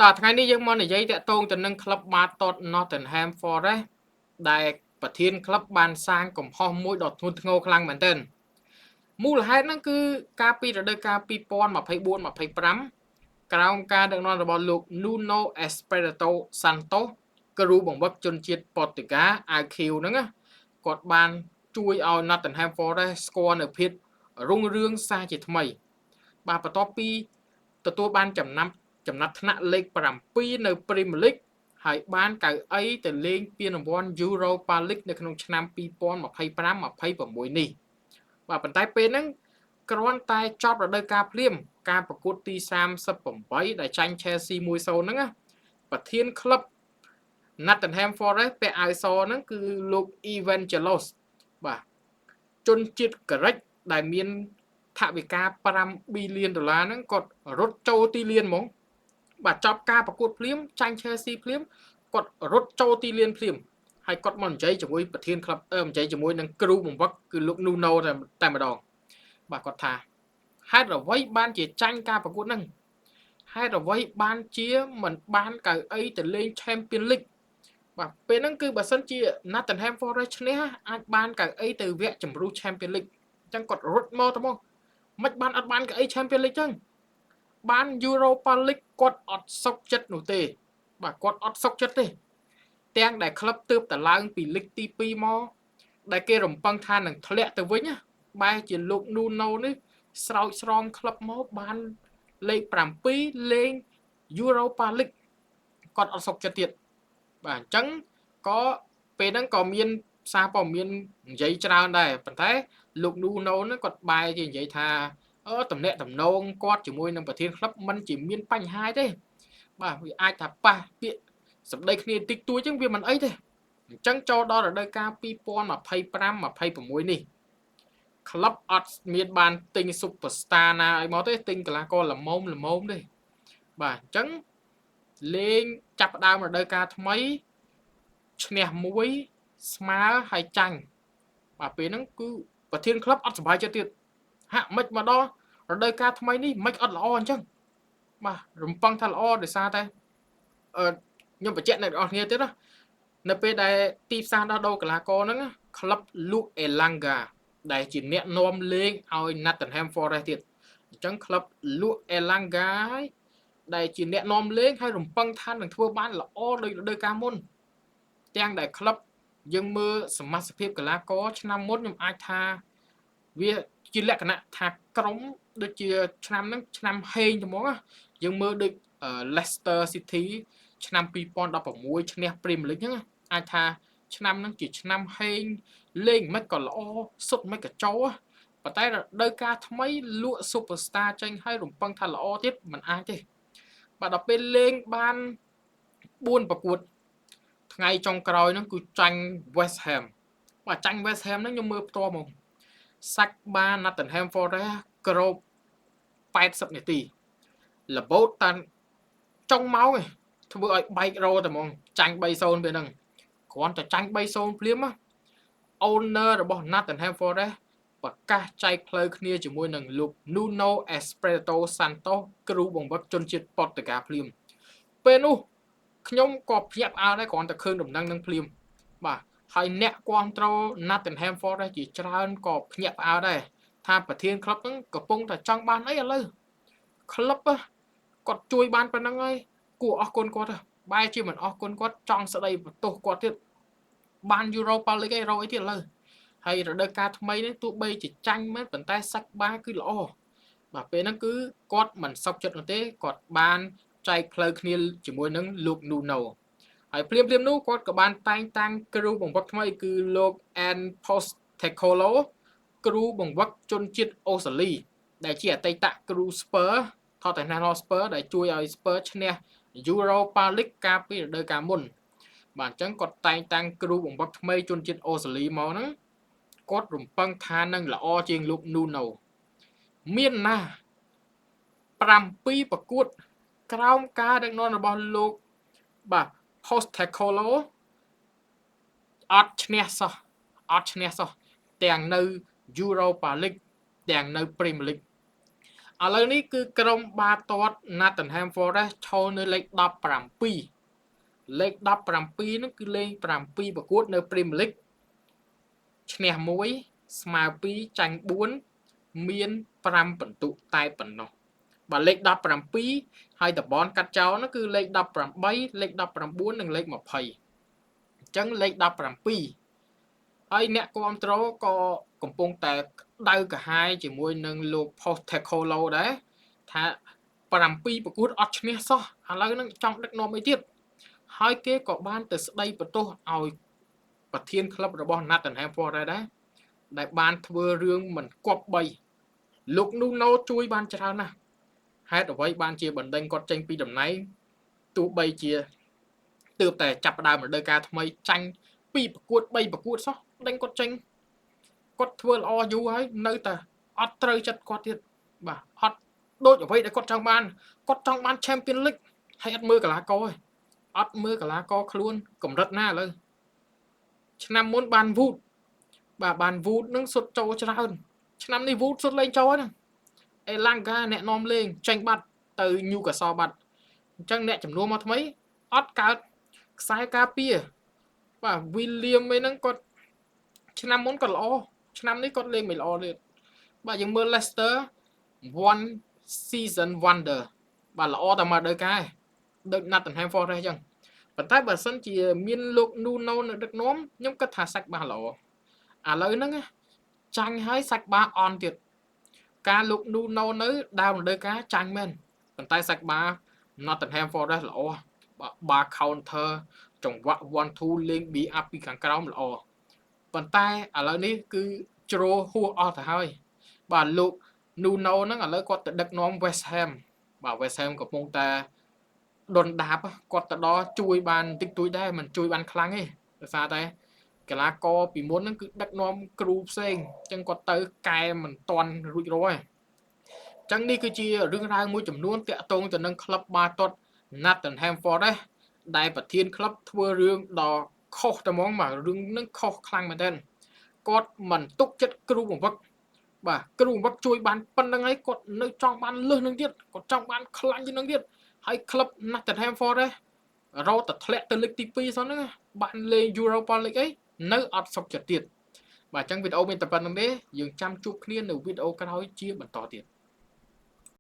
តើថ្ងៃនេះយើងមកនិយាយតាក់ទងទៅនឹងក្លឹបបាល់ទាត់ Nottingham Forest ដែលប្រធានក្លឹបបានសាងកំហុសមួយដ៏ធ្ងន់ធ្ងរខ្លាំងមែនទែនមូលហេតុហ្នឹងគឺកាលពីរដូវកាល2024-25ក្រោមការដឹកនាំរបស់លោក Nuno Espirito Santo គ្រូបង្វឹកជនជាតិប៉ូទុយហ្គាល់ IQ ហ្នឹងណាគាត់បានជួយឲ្យ Nottingham Forest ស្គាល់នៅភាពរុងរឿងសារជាថ្មី បាទបន្ទាប់ពីទទួលបានចំណាត់ថ្នាក់លេខ7នៅ Premier League ហើយបានកៅអីទៅលេងពានរង្វាន់ Europa League នៅក្នុងឆ្នាំ2025-26នេះបាទប៉ុន្តែពេលហ្នឹងគ្រាន់តែចប់រដូវកាលភ្លាមការប្រកួតទី38ដែលចាញ់ Chelsea 1-0ហ្នឹងណាប្រធានក្លឹប Nottingham Forest ពាក់អាវសហ្នឹងគឺលោក Evangelos បាទជនជាតិក្រិចដែលមានថវិកា5ប៊ីលានដុល្លារហ្នឹងគាត់រត់ចូលទីលានហ្មងបាទចប់ការប្រកួតភ្លាមចាញ់ Chelsea ភ្លាមគាត់រត់ចូលទីលានភ្លាមហើយគាត់មកនិយាយជាមួយប្រធានក្លឹបអឺនិយាយជាមួយនឹងគ្រូបង្វឹកគឺលោក Nuno តែម្ដងបាទគាត់ថាហេតុអ្វីបានជាចាញ់ការប្រកួតហ្នឹងហេតុអ្វីបានជាមិនបានកៅអីទៅលេង Champions League បាទពេលហ្នឹងគឺបើសិនជា Nottingham Forest ឈ្នះអាចបានកៅអីទៅវគ្គជម្រុះ Champions League អញ្ចឹងគាត់រត់មកទៅមកមិនបានអត់បានកៅអី Champions League ចឹងបាន Europa League គាត់អត់សុខចិត្តនោះទេ បាទគាត់អត់សុខចិត្តទេទាំងដែលក្លឹបទើបតឡើងពីលីកទី2មកដែលគេរំពឹងថានឹងធ្លាក់ទៅវិញណាបែរជាលោក Nuno នេះស្រោចស្រង់ក្លឹបមកបានលេខ7លេង Europa League គាត់អត់សុខចិត្តទៀតបាទអញ្ចឹងក៏ពេលហ្នឹងក៏មានសារព័ត៌មាននិយាយច្រើនដែរប៉ុន្តែលោក Nuno ហ្នឹងគាត់បែរជានិយាយថាអឺតំណាក់តំណងគាត់ជាមួយនឹងប្រធានក្លឹបមិនជាមានបញ្ហាទេបាទវាអាចថាប៉ះពាក្យសម្ដីគ្នាតិចតួចចឹងវាមិនអីទេអញ្ចឹងចូលដល់រដូវកាល2025 26នេះក្លឹបអត់មានបានទិញ superstar ណាអីមកទេទិញកីឡាករល្មមល្មមទេបាទអញ្ចឹងលេងចាប់ផ្ដើមរដូវកាលថ្មីឈ្នះមួយស្មើហើយចាញ់បាទពេលហ្នឹងគឺប្រធានក្លឹបអត់សប្បាយចិត្តទៀតហាក់មិនមកដល់រដូវកាលថ្មីនេះមិនអត់ល្អអញ្ចឹងបាទរំពឹងថាល្អដោយសារតែអឺខ្ញុំបញ្ជាក់អ្នកទាំងអស់គ្នាទៀតណានៅពេលដែលទីផ្សារដោះដូរកីឡាករហ្នឹងក្លឹបលក់អេឡាំងហ្គាដែលជាអ្នកនាំលេងឲ្យ Nottingham Forest ទៀតអញ្ចឹងក្លឹបលក់អេឡាំងហ្គាដែលជាអ្នកនាំលេងហើយរំពឹងថានឹងធ្វើបានល្អដោយរដូវកាលមុនទាំងដែលក្លឹបយើងមើលសមាសភាពកីឡាករឆ្នាំមុនខ្ញុំអាចថាវាជាលក្ខណៈថាក្រុមដូចជាឆ្នាំហ្នឹងឆ្នាំហេងត្មងយើងមើលដូច Leicester City ឆ្នាំ2016ឈ្នះ Premier League ហ្នឹងអាចថាឆ្នាំហ្នឹងជាឆ្នាំហេងលេងមិនក៏ល្អសុទ្ធមិនក៏ចូលប៉ុន្តែរដូវកាលថ្មីលក់ Superstar ចេញឲ្យរំពឹងថាល្អទៀតមិនអាចទេបាទដល់ពេលលេងបាន4ប្រកួតថ្ងៃចុងក្រោយហ្នឹងគឺចាញ់ West Ham បាទចាញ់ West Ham ហ្នឹងខ្ញុំមើលផ្ទាល់ហ្មងសាច់បាន Nottingham Forest ក្រប80នាទីរបូតតាចុងម៉ោងឯងធ្វើឲ្យបែករោតែហ្មងចាញ់3-0ពេលហ្នឹងគ្រាន់តែចាញ់3-0ភ្លាមណា owner របស់ Nottingham Forest ប្រកាសចែកផ្លូវគ្នាជាមួយនឹងលោក Nuno Espirito Santo គ្រូបង្វឹកជនជាតិប៉ូទុយហ្គាល់ភ្លាមពេលនោះខ្ញុំក៏ភ្ញាក់ផ្អើលដែរគ្រាន់តែឃើញដំណឹងនឹងភ្លាមបាទហើយអ្នកគាំទ្រ Nottingham Forest ជាច្រើនក៏ភ្ញាក់ផ្អើលដែរថាប្រធានក្លឹបហ្នឹងកំពុងតែចង់បានអីឥឡូវក្លឹបគាត់ជួយបានប៉ុណ្្នឹងហើយគួរអស់គុណគាត់បែរជាមិនអស់គុណគាត់ចង់ស្ដីបន្ទោសគាត់ទៀតបាន Europa League ឯរកអីទៀតឥឡូវហើយរដូវកាលថ្មីនេះទោះបីជាចាញ់មែនប៉ុន្តែសាច់បាគឺល្អបាទពេលហ្នឹងគឺគាត់មិនសុខចិត្តនោះទេគាត់បានចែកផ្លូវគ្នាជាមួយនឹងលោក Nuno ហើយភ្លាមភ្លាមនោះគាត់ក៏បានតែងតាំងគ្រូបង្វឹកថ្មីគឺលោក Ange Postecoglou គ្រូបង្វឹកជនជាតិអូស្ត្រាលីដែលជាអតីតគ្រូ Spurs Tottenham Hotspur ដែលជួយឲ្យ Spurs ឈ្នះ Europa League កាលពីរដូវកាលមុនបាទអញ្ចឹងគាត់តែងតាំងគ្រូបង្វឹកថ្មីជនជាតិអូស្ត្រាលីមកហ្នឹងគាត់រំពឹងថានឹងល្អជាងលោក Nuno មានណា7ប្រកួតក្រោមការដឹកនាំរបស់លោកបាទ Postecoglou អត់ឈ្នះសោះអត់ឈ្នះសោះទាំងនៅ Europa League ទាំងនៅ Premier League ឥឡូវនេះគឺក្រុមបាល់ទាត់ Nottingham Forest ឈរនៅលេខ17លេខ17ហ្នឹងគឺលេង7ប្រកួតនៅ Premier League ឈ្នះ1ស្មើ2ចាញ់4មាន5ពិន្ទុតែប៉ុណ្ណោះបាទលេខ17ហើយតំបន់កាត់ចោលនោះគឺលេខ18លេខ19និងលេខ20អញ្ចឹងលេខ17ហើយអ្នកគ្រប់គ្រងក៏កំពុងតែក្តៅក្រហាយជាមួយនឹងលោក Postecoglou ដែរថា7ប្រកួតអត់ឈ្នះសោះឥឡូវហ្នឹងចង់ដឹកនាំអីទៀតហើយគេក៏បានទៅស្ដីបន្ទោសឲ្យប្រធានក្លឹបរបស់ Nottingham Forest ដែរដែលបានធ្វើរឿងមិនគប្បីលោក Nuno ជួយបានច្រើនណាស់ហេតុអ្វីបានជាបណ្ដេញគាត់ចេញពីតំណែងទោះបីជាទើបតែចាប់ផ្ដើមរដូវកាលថ្មីចាញ់2ប្រកួត3ប្រកួតសោះដេញគាត់ចេញគាត់ធ្វើល្អយូរហើយនៅតែអត់ត្រូវចិត្តគាត់ទៀតបាទអត់ដូចអ្វីដែលគាត់ចង់បានគាត់ចង់បាន Champion League ហើយអត់មើលកីឡាករទេអត់មើលកីឡាករខ្លួនកម្រិតណាឥឡូវឆ្នាំមុនបាន Wood បាទបាន Wood នឹងសុទ្ធចូលច្រើនឆ្នាំនេះ Wood សុទ្ធលេងចូលហ្នឹងអេឡាំងកាអ្នកនាំលេងចេញបាត់ទៅ Newcastle បាត់អញ្ចឹងអ្នកចំនួនមកថ្មីអត់កើតខ្សែការពារបាទ William អីហ្នឹងគាត់ឆ្នាំមុនគាត់ល្អឆ្នាំនេះគាត់លេងមិនល្អទៀតបាទយើងមើល Leicester one season wonder បាទល្អតែមួយរដូវកាលដូច Nottingham Forest អញ្ចឹងប៉ុន្តែបើសិនជាមានលោក Nuno នៅដឹកនាំខ្ញុំគិតថាសាច់បាសល្អឥឡូវហ្នឹងចាញ់ហើយសាច់បាអន់ទៀតការលោក Nuno នៅដើមរដូវកាលចាញ់មែនប៉ុន្តែសាច់បា Nottingham Forest ល្អបា counter ចង្វាក់1 2លេង build up ពីខាងក្រោមល្អប៉ុន្តែឥឡូវនេះគឺជ្រោហួសអស់ទៅហើយបាទលោក Nuno ហ្នឹងឥឡូវគាត់ទៅដឹកនាំ West Ham បាទ West Ham កំពុងតែដុនដាបគាត់ទៅដល់ជួយបានតិចតួចដែរមិនជួយបានខ្លាំងទេដោយសារតែកីឡាករពីមុនហ្នឹងគឺដឹកនាំគ្រូផ្សេងអញ្ចឹងគាត់ទៅកែមិនទាន់រួចរាល់ទេអញ្ចឹងនេះគឺជារឿងរ៉ាវមួយចំនួនតាក់ទងទៅនឹងក្លឹបបាល់ទាត់ Nottingham Forest ដែលប្រធានក្លឹបធ្វើរឿងដ៏ខុសតែហ្មងបាទរឿងហ្នឹងខុសខ្លាំងមែនទែនគាត់មិនទុកចិត្តគ្រូបង្វឹកបាទគ្រូបង្វឹកជួយបានប៉ុណ្្នឹងហើយគាត់នៅចង់បានលើសនឹងទៀតគាត់ចង់បានខ្លាំងជាងនឹងទៀតហើយក្លឹប Nottingham Forest រត់តែធ្លាក់ទៅលេខទី2សោះហ្នឹងបានលេង Europa League អីនៅអត់សុខចិត្តទៀតបាទអញ្ចឹងវីដេអូមានតែប៉ុណ្្នឹងទេយើងចាំជួបគ្នានៅវីដេអូក្រោយជាបន្តទៀត។